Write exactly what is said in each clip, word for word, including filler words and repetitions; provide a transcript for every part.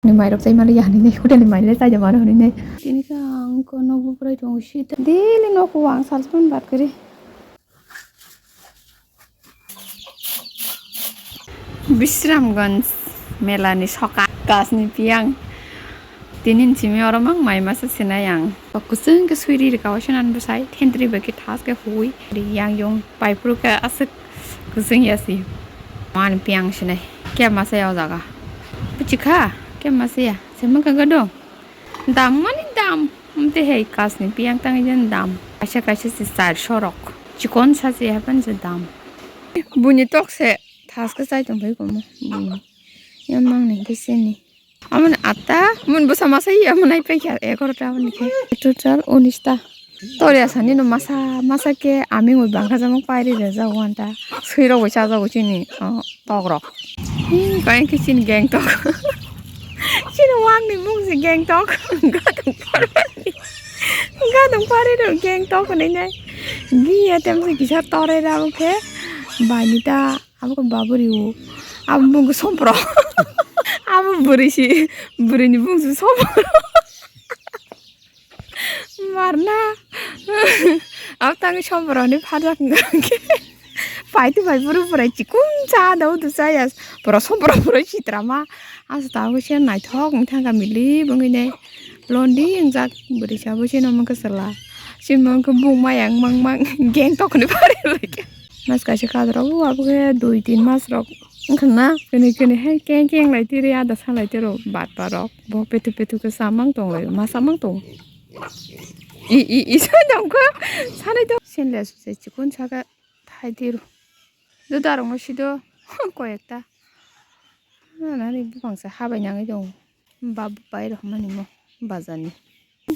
Ni mairok chai mali ya ni, hotel ni maile chai da maro ni. Tini ka ang ko nok buprai tong si ta. Daily nok wang sal sal bat kari. Bisramganj mela ni soka kasni piang. Tinin simi oro mang mai masa sinai ang. Kusung ke suiri rika wasinan bwsai thentri bai ke thas ke hui. Yang yung pai puru ke aswk kusung ya si. Man piang sinai. Ke masa ya o jaga. Buchikha ke masa ya. Sema ka gado. Dam mani dam. Mte hei kasni piang tang jen dam. Kaisa kaisa si sar sorok. Chikon sa si hapan je dam. Buni tok se thas ke chai tong bai komo. Buni. Yang mang ni ke sini. Amon atta, amon bwsa masa iya, amon ai paikha egaroh ta, amon khe total unis ta. Tori asani no masa, masa khe aming ui bangkha jamok pairi rejak wanta. Sui rok ui chajak ui chini, oh, tok rok. Hi, koi khe chini gang tok. Chini wang ni mung si gang tok. Gadung parwani. Gadung pari ro gang tok ni nai. Giya tem si kisa tore ra khe. Bani ta. Abo khe baburi o. Abo bung khe sompro. Abo bwrwi si, bwrwi ni bung si sompro. Marna. Abo tang sompro ni phajak wngkha khe. Pai tu pai buru bwrwi chikun cha da udu cha ya. Boro sompro bwrwi sitra ma. Asa ta abo se naithok wngkha kha mili bungwi ne. Londi wngjak bwrwi sa bo se no mangkha sala. Sin mangkha bung mayang mang mang gang tok ni pari lai khe. Mas kaisa kadra o abo khe dui tin mas rok wngkha na kwnwi kwnwi hai keng keng lai tiri ada sa lai tiro bat ba rok bo petu petu khe samang tong lai ma samang tong i i i sa dong kho sanai tong senle se chikon saka thai tiro do darong no sido koyekta nani bupang sa habai nangwi tong ba bai rok mani mo bazani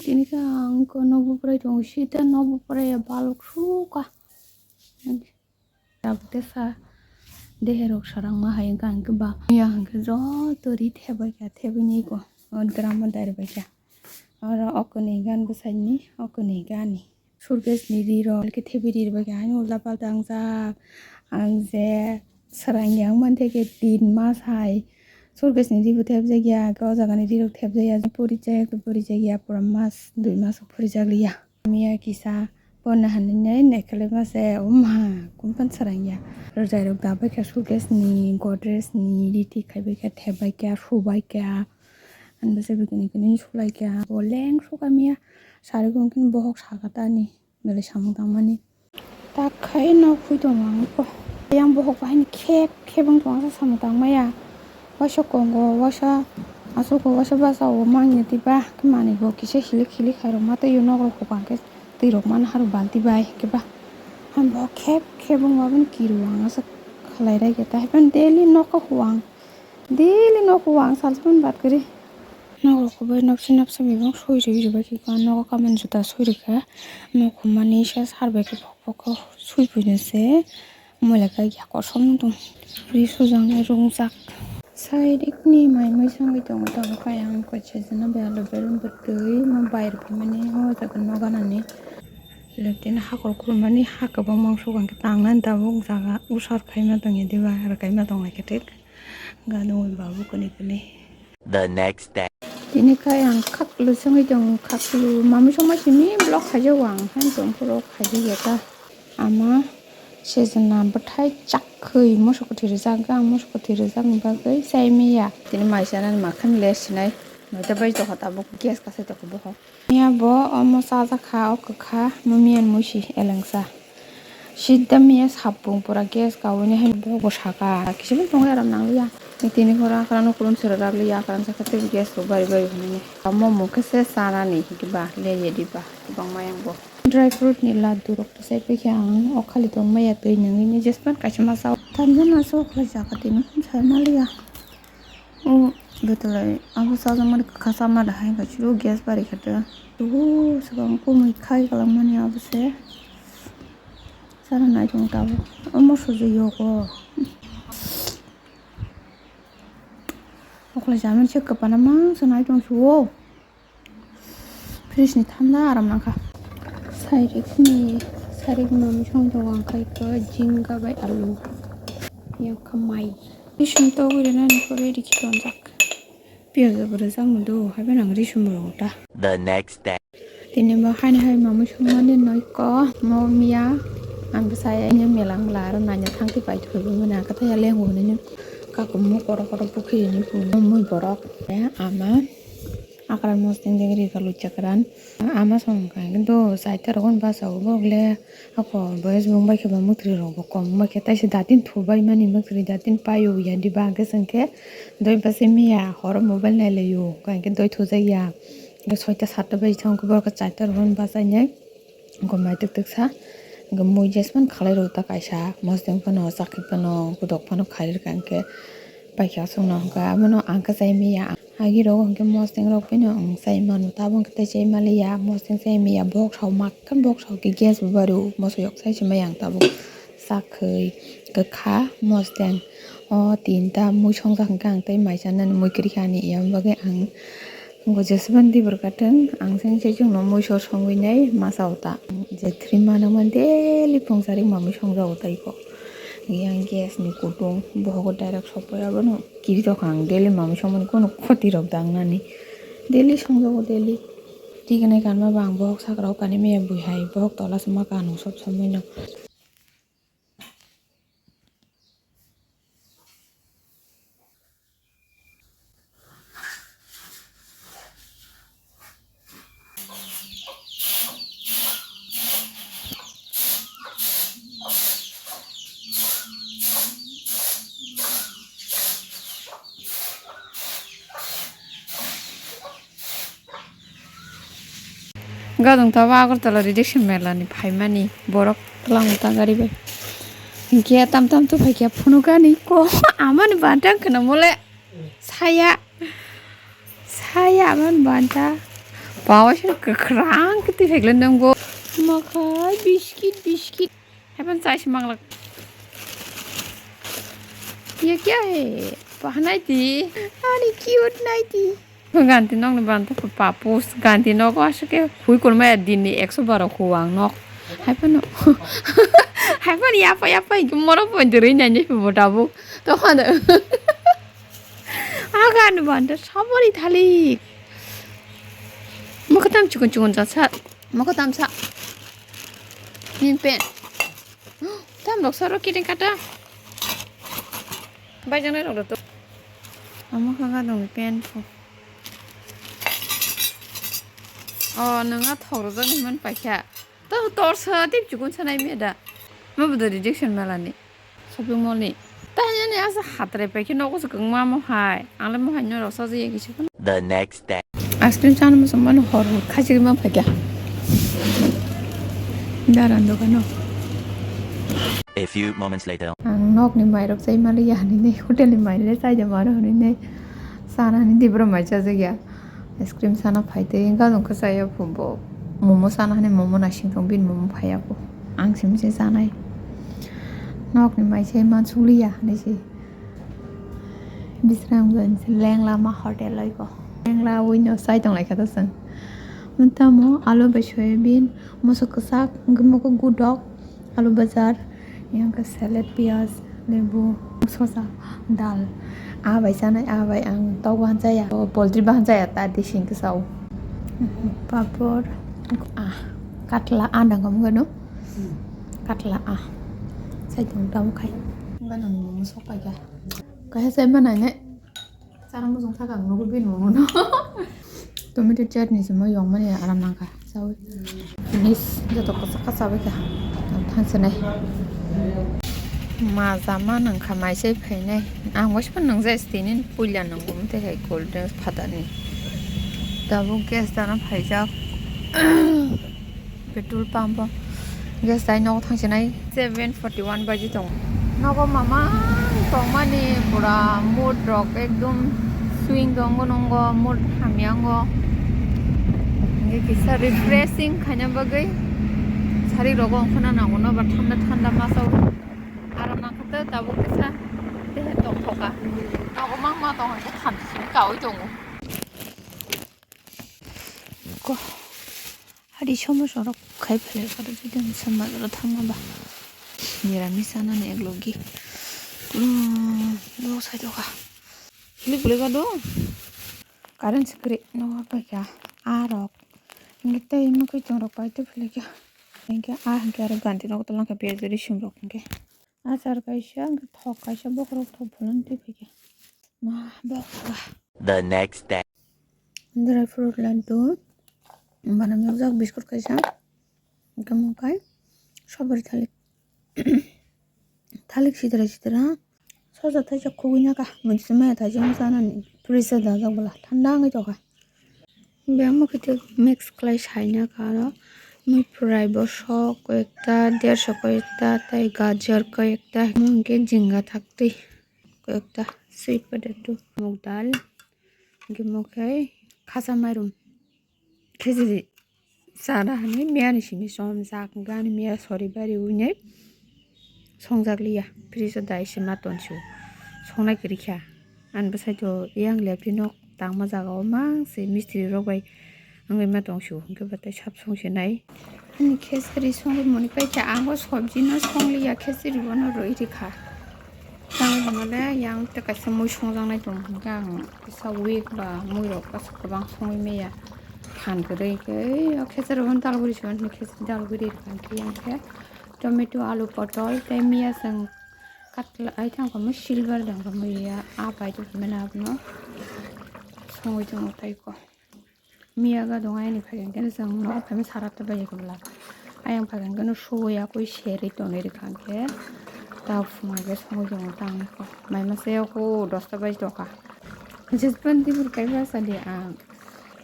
tini khe ang ko nok buprai tong sita nok buprai balok suka. Tabuk tesa deherok sarangma hai wngkha hwnkhe ba. Miya hwnkhe joto ri thebaikha, thebini ko o drama daribaikha. Oro okoni gan bwsaini, okoni gani. Surgesni rirok khe thebi rirbaikha, haino ulta palta wngjak. Ang je sarangya wngmani theke tin mas hai surgesni ribo thebjakya, o jagani rirok thebjakya, porijakya, porijakya, pura mas dui mas porijakliya. Miya kisa porna hinwi nai naikolwi mase, o ma, kumpani swrangya. Rwjairok dabaikha, suitcase ni, Godrej ni, riti khaibaikha, thepbaikha, subaikha. Ani bwsai bwkani kani sulaikha, bo leng suka miya. Sari bo hwnkhe bohok saka ta ani belai samung tangmani. Tak khai nok phui tongo ang kho. Yang bohok bahai ni khep khep wng tong ang samung tang maya. Waisa kongo, waisa aswk o, waisa basa o mangya diba. Khe manwi bo kisa hilik hilik hai rok ma twi o nok rok hukang khe twi rok man harw balti bai khe ba. Ang bo khep khep wng ma bini kiru ang aswk khlai rai khe ta hai phano daily nok o huang. Daily nok o huang sal sal bat kwrwi. Nok rok bai nok si napsa bebak soi rwi rwbai khe nogo kamani juta soi rwkha. Nok humani se sar bai khe pok pok khe soi phuino se. Moila khe ya kosom wng tong. Ri sujaknai rungjak. Side ekni mai mui songwi tongo, tongo khe ayang koi sejana bai aloe vera bwtwi ma bai rw phaimani o jaga no ganani. Latrine hakor khulmani ha kwbangma wngsugo hwnkhe tangnani tabuk jaga usar phaima tongya diba rwkaima tonglaikha thik. Ganwi babu kwnwi kwnwi. The next day. Tini khe ang khaklu songwi tongo, khaklu mamwi songma simi vlog khaijago ang, haino tongphuru khaijakya ta. Ama sejana bwthai chakkhwi moso kwthwi rijak, ang moso kwthwi rijakni bagwi chai manya. Tini mai chanani makhani le sinai, noita bai tokha tabuk gas kasai tokha boho. Miya bo omo chajakha, o kwkha, mumia ni musi elengsa. Sida miya sapung pura gas kawi ni hai bobo saka. Kisa bo tongwi aram nangliya. Tini horo akrano kulun sera ragliya, akran saka tei gas rok bari bari hwnwi. Omo mungkhe se chanani hinkhe ba, le ye diba, kwbangma yang bo. Dry fruit ni laddu rok tisai paikha ang, o khali tongmaya twi nungwi ni jespan kaisa masa. Thanjana sok lai jaga tini hwn sai maliya. O betulai abo chajakmani kwkha chamani hai bai chwlo gas bari khe ta. Tubu swkang kumui khai kwlangmani abo se. Chana nai tongo tabuk. Omo suju yogo. Okolai chamani se kwpana mang se nai tong suo. Fridge ni thanda aram nangkha. Sairikni, sairikni mamwi song tongo ang khai khe jinga bai alu. Yang kha mai. Bising to uri nani kore dikhi tonjak. Piyaj bo rwjak no do, hai bai nang ri sumrung ta. The next day. Tini bo haini hai mamui songmani noiko mo miya. Ang bwsai ani melang bwla aro naina thangti pai thwibwi mani ang khe tei lengwi hwnwi kakumung kotor kotor bukhi hwnwi phuno mui borok. Ama akran mosdeng deng ri ka luchakran. Ama song kha do chaita rok basa borok le ako boyes bung bai khe ba mwtri rok bo kom bai khe taisa datin thubai mani mwtri datin paio ya diba hwnkhe chwng khe doi bwsai miya horo mobile nai laio hwnkhe doi thujakya. Soita satta bai thang khe borok chaita rok basa nai. Gomai tuk tuk sa. Hwnkhe mui jesman khalai rw ta kaisa. Mosdeng phano, chakri phano, godok phano khalai rwkha hwnkhe. Paikha aswkno hwnkhe abono ang khe chai manya. Agi rok hwnkhe mosdeng rok phano ang chai mano. Tabuk hwnkhe tei chai maliya. Mosdeng chai manya. Bok sao mak khe bok sao khe gas bo bario. Moso yok chai se maya ang tabuk. Sakhwi kwkha mosdeng. O tinta mui songjak hwnkhe ang tei mai chanani mui kwrwi kha ani. Yang bagwi ang Bo jeswkani dibor katung, ang seng se chwngno muiso songwi nai masa uta. Je three ma nangma daily phung sarik mamui songjago tai ko. Yang gas ni kutung, bohogo direct sopoi abono kiri tokha ang daily mamui songmani kono khoti rok dangnani. Daily songjago daily. Tiganai kanma ba ang bohok sakra o kani maya bui hai, bohok tola se ma kanu sob somoi no. Gadong tabo Agartala Rejection Mela ni phaimani borok twlang ta gari bai. Hinkhe tam tam to phaikha phunukani ko amani bantang khna mole saya saya amani banta. Bawa sini kwkhrang kwtwi phaikle nangbo. Makhai biskit biskit. Hepan chai se manglak. Ye kya hai? Pahanai ti. Ani cute nai ti. Ganti nok ni banta pa papus. Ganti nok o aswk khe hui kurma ya din ni ekso baro huwang nok. Hai phano. Hai phano yapa yapa iki morok bo diri nai ni bo tabuk. To khana. Aga ni banta sabari thalik. Mokhe tam chukun chukun jasa. Mokhe tam sa. Nin pen. Tam rok saro kiting kata. Bai jang nai rok to. Amo kha ga dong pen pho. O nang a thok rok ni man paikha. To tor sa tip chukun sanai me da. Ma bo da rejection malani. Shopping mall ni. Tanya ni asa hatre paikhe nogo se kwngma mo hai. Ang le mo hai no rok sa je kisa. The next day. Ice cream chana mo songmano hor hor khachi ma phaikha. Daran dogano. A few moments later. Ang nok ni mai rok chai mali ya hani ne hotel ni mai le chai de maro hani ne. Sana hani dibro mai chajakya. Ice cream sana phaitwi gadong khe chaya phubo. Momo sana hani momo naising tong bini momo phaiya pho. Ang simi se chanai. Nokni mai se mansukliya hinwi se. Bisramganj Lenglama hotel oi ko. Lengla ui no sai tong lai kha to chwng. Tamo alu bai soyabin, moso kwchak, hwnkhe mokol gudok. Alu bajar, yang khe salad, piyaj, lebu, sosa, dal. Ah bai chanai, ah bai ang tok bahan chaya, poultry bahan chaya, ta di sing khe sao. Papor, ah, katla, ah, nang kam gano? Katla, ah. Sai tong tamo khai. Gano momo sok pai kha. Kaisa sai manai ne. Chana mujung thaka ang nugo bini momo no. Tomato chutney se mo yong mani aram nangkha. Chawi. Finish joto kasa kasa bai kha. Ang thang se nai. Maja ma nang kha mai sai phai nai. Ang waisa nang jai stini puila nang gum te hai cold drinks phatani. Tabuk gas dana phaijak. Petrol pump o gas tai nogo thangsinai seven forty one baji tongo. Nogo mamang tongmani pura mood rok ekdom swing tongo nongo, mood hamya wngo. Hingke kisa refreshing khaina bagwi sari rogo ongkhorna nango, nobar thanda thanda masa o aram nangkha tabuk kisa dehe tongthoka. Nogo mangma tong hingke thamsini kaui tongo. Ko. Hari somo sorok khai phalai karo jidon samajoro thangma ba. Nirami sanani ek logi. Kulo, lo sai doga. Hilik bule ga do. Current se kwrwi no paikha a rok. Hinkhe tei mwkhwtwng rok pai tei philika. Hinkhe a hinkhe aro ganti rok tolang kha piyaj risum rok hinkhe. Achar kaisa hinkhe thok kaisa bokhorok thok pholon tei paikha. Ma bokhorok. The next day. Dry fruit laddu. Bana nukjak biscuit kaisa. Hinkhe mungkai sobri thalik. Thalik sidra sidra. Soja thaisa khugui naka. Mungsa maya thaisa mungsa nani. Freezer dajak bwla. Thanda wngwi tongkha. Biyang mokhe tei mix khlai saina kha aro. Mui phurai bosok koi ekta, derso koi ekta, tei gajar koi ekta, hwnkhe jinga thaktwi koi ekta, sweet potato, muk dal, hwnkhe mokhe khasa mairum, khichiri chana hinwi miyani simi chomjak, hwnkhe ani miya sori bari wngwi songjak liya, fridge o dai se ma tonsio, songnai kwrwi kha. Ani bwsai to yang lepri nok tangma jaga o mang se mistri rok bai wngwi ma tong sio, hwnkhe bo tei sap song se nai. Ani khesari songwi mani pai kha, ang bo sobji no song liya, khesari bono rwi rikha. Tamo hwnmale yang tei kaisa mui songjak nai tongo, hwnkhe ang kisa weak ba mui rok bwswk kwbang songwi maya. Phan kwrwi khe o khesari bono dal guri se mani khesari dal guri rikha, hwnkhe yang khe tomato, alu, potol tei miya chwng Katla ai thang kamo silver dang kamo ya a pai tu mena abono songwi tongo tai ko. Miya ga dong ai ni phai khe no chwng no kami sara ta bai ko bla. Ayang phai khe no suya koi seri tonwi rikha khe ta phunga khe songwi tongo tang ko. Mai ma se ko dosta bai toka. Jispan dibur kai ba sadi ang.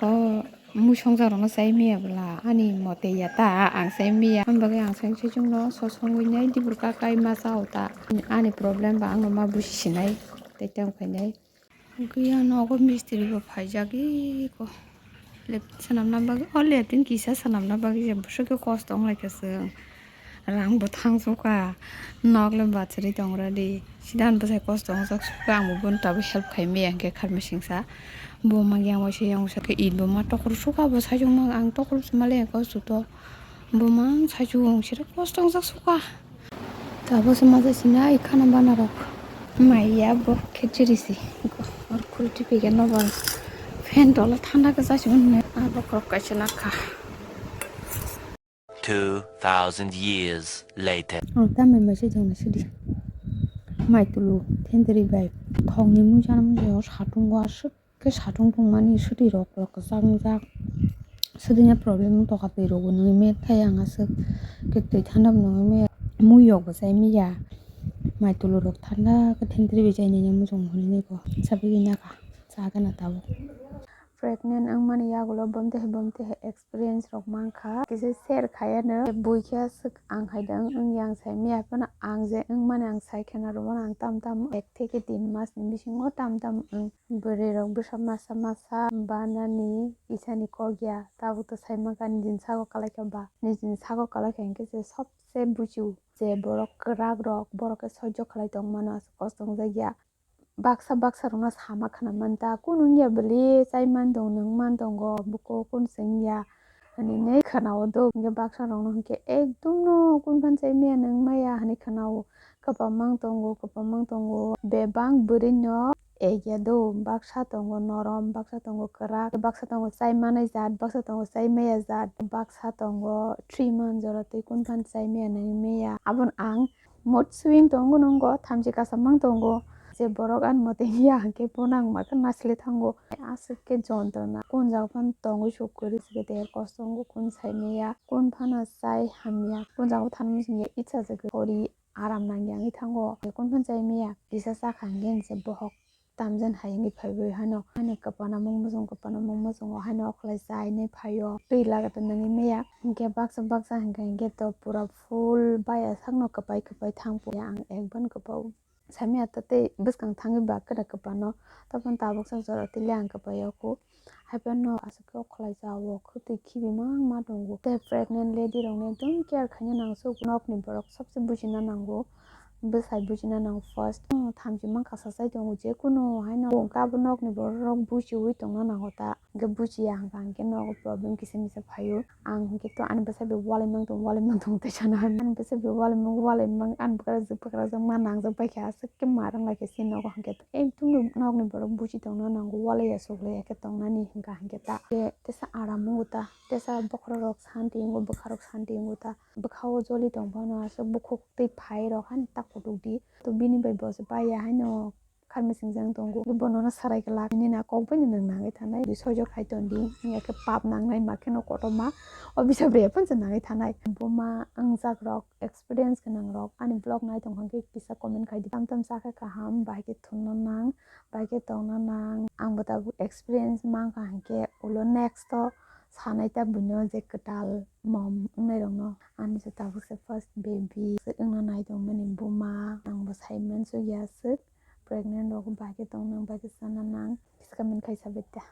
O mui songjakrokno chai maya bwla ani mote ya ta, ang chai maya. Aboni bagwi ang chai chai chwngno sosongwi nai dibur kakai ma cha-o ta. Ani problem ba angno ma buji sinai tei tei wng phainai. Wngkhe ya nogo mistri bo phaijagwi ko. Lep swnamna bagwi, o lepin kisa swnamna bagwi je bwswk khe kosto wng lai kha chwng. Rang bo thang sukha, nok le bachari tong ready. Sida ang bwsai kosto wngjak sukha, ang bo bono tabuk help khai maya hinkhe kharmai singsa. Bo ma yang waisa yang waisa khe it bo ma tokro sukha, bo saichung ma ang tokro suma le kosto to. Bo ma ang saichung sira kosto wngjak sukha. Tabuk se ma jai sina i khana bana rok. Maya bo khichiri si. Or khulti pike no ba. Fan tola thanda khe jai sima ne. Abo krok kaisa nakha. Two thousand years later. Ang tamni message wngna sidi. Mai tulu thentwrwi bai thokni mui sana mui satungo aswk khe satung tongmani swtwi rok rok kwchang jak. Swtwini problem wng tongkha twi rok bo nungwi me thai ang aswk khe twi thanda bo nungwi me mui rok bo chai maya. Mai tulu rok thanda khe thentwrwi bai chai nini mujung hwnwi nai kho sabigwi nakha cha gana tabuk. Pregnant wngmani yagulo bomte hai bomte hai experience rok mankha. Kisa share khaiya no. Buikhe aswk ang hai da wng yang sai miya phano ang je wngmani ang sai khena rwmano ang tam tam ek theke tin mas ni bisingo tam tam wng. Bwrwi rok bwsa masa masa banani kisani kok ya. Tabuk to sai mankha nijini sago kalai kha ba. Nijini sago kalai kha hinkhe se sobse bujiu. Je borok kwrak rok borok khe sojjo khlai tong mano aswk kosto wng jak ya. Baksa baksa rokno sama khna man ta, kunu wngya bwle chai man tong, nung man tongo, buko kunu se wngya hinwi khna-o do. Hinkhe baksa rokno hinkhe ekdom no kunu phano chai maya, nung maya hinwi khna-o. Kwbangma wng tongo, kwbangma wng tongo, bebak bwrwi no egya do. Baksa tongo norom, baksa tongo kwrak, baksa tongo chai manai jat, baksa tongo chai maya jat, baksa tongo three month jora twi kunu phano chai maya, nung maya. Abono ang Mood swing tongo nungo, thamchi kasamang tongo. Je borok ani mote ya hwnkhe bono ang makhe nasle thango. Aswk khe jontrona. Kun jaga phano tongwi suk kwrwi se der kosto wngo, kun sai maya, kun phano chai hamya, kun jaga thangma singya itsa jagwi kori aram nangya wngwi thango. Kun phano chai maya, kisa chakha hwnkhe se bohok tamjani hai wngwi phaiwi haino, haino kwpanamung mujung, kwpanamung mujungo haino okhlai chainwi phaio. Twi lagata nangwi maya. Hinkhe baksa baksa hinkhe, hinkhe to pura full baya sakno kwpai kwpai thangphuya ang ekban kwpao. Samya to tei bwskang thangwi ba kwda kwpano. Toboni tabuksa jora twi le ang kwpaio khu. Haiphano aswk khe okhlai cha o khwtwi khibi mang ma tongo. Tei pregnant lady rokno ekdom care khaina nang se nokni borok sobse bujina nango. Bwsai bujina nango first. Thamchi mankha sasai tongo, jekunu haino hwnkhe abo nokni borok rok buchiwi tongna nango ta. Hwnkhe buchiya hwnkha hwnkhe nogo problem kisa misa phaio. Ang hwnkhe to ani bwsai bai walai mang tong, walai mang tong tei sana. Ani bwsai bai walai mang, walai mang, ani bwkrajwk, bwkrajwk ma nangjak bai kha, aswk khe ma rwng lai kha se nogo hwnkhe. Ekdom nokni borok buchi tongna nango, walai ya suklai ya khe tongnani hwnkha hwnkhe ta. Tesa aram wngo ta, tesa bokhorok santi wngo, bwkharok santi wngo ta. Bwkhao joli tong phano aswk bukhuk tei phai rok han tak kutuk di. To bini bai bo se pai ya haino kharmesing jang tongo. Bono no sarai glak nini na kok bai no nang nangwi thanai. Di sojok hai ton di. Hingya khe pap nangnai ma kheno kotorma. O bisa bre phano se nangwi thanai. Buma ang jak rok, experience gwnang rok ani vlog nai tong kha khe kisa comment khai di. Tam tam cha khe kaham, bai khe thunna nang, bai khe tongna nang. Ang bo tabuk experience man kha hwnkhe ulo next o sanai ta buino je kwtal mom wngnai rokno. Ani se tabuk se first baby se wngna nai tong mani buma. Ang bo sai mansuk ya swk pregnant rok bai khe tong nang, bai khe sana nang. Kisa comment khai sabai ta.